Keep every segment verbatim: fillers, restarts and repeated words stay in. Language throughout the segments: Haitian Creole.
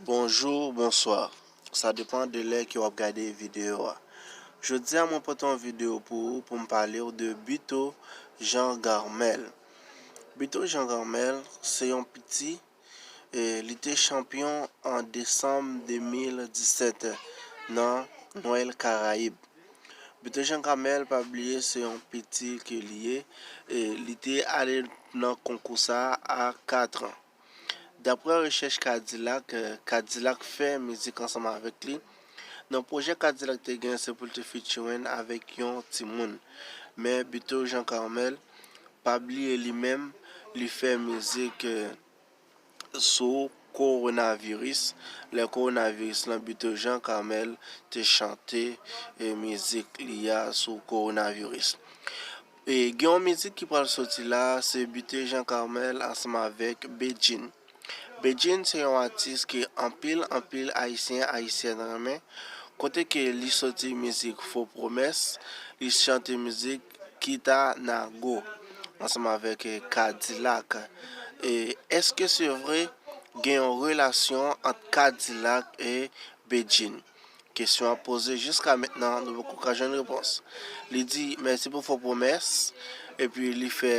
Bonjou, bonswa. Sa depann de lè ke w ap gade videyo a. Jodi a, mwen pote yon videyo pou ou, pou m pale w de Buteau Jean Garmel. Buteau Jean Garmel, se yon piti, e, li te chanpyon an desanm de mil disèt nan Nwèl Karayib. Buteau Jean Garmel, pa bliye, se yon piti ke li ye, e, li te ale nan konkou sa a a kat an. Daprè rechèch Kadilak, e, Kadilak fè mizik ansanm avèk li. Nan pwojè Kadilak te gen, se pou l te featuring avèk yon timoun. Men Buteau Jean Carmel, pa bliye li menm, li fè mizik, e, sou kowonaviris. Lè kowonaviris lan, Buteau Jean Carmel te chante, e, mizik li a sou kowonaviris. E gen yon mizik ki pral soti la, se Buteau Jean Carmel ansanm avèk Bedjine. Bedjine se yon atis ke anpil, anpil Ayisyen, Ayisyèn renmen, kote ke li soti mizik Fo Pwomès, li chante mizik Kita Nago ansanm avèk, e, Kadilak. E èske se vre gen yon relasyon ant Kadilak e Bedjine? Kesyon ap poze, jiska mentnan, nou poko ka jwenn repons. Li di mèsi pou Fo Pwomès, epi li fè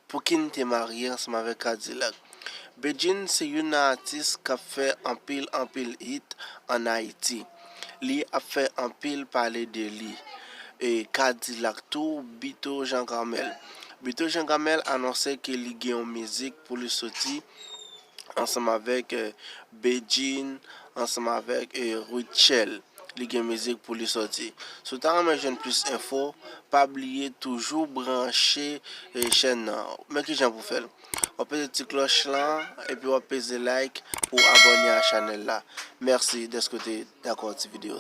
Pouki n te marye ansanm avèk Kadilak. Bedjine se youn nan atis k ap fè anpil, anpil hit ann Ayiti. Li ap fè anpil pale de li. E Kadilak tou, Buteau Jean Carmel. Buteau Jean Carmel anonse ke li gen yon mizik pou li soti ansanm avèk, e, Bedjine, ansanm avèk, e, Rutshelle. Li gen mizik pou li soti. Si w ta renmen jwenn plis enfo, pa bliye toujou branche, e, chèn nan. Men kijan pou fè l. W ap peze ti klòch lan, epi w ap peze like pou w abòne a chanèl la. Mèsi dèske w te dakò ti videyo sa.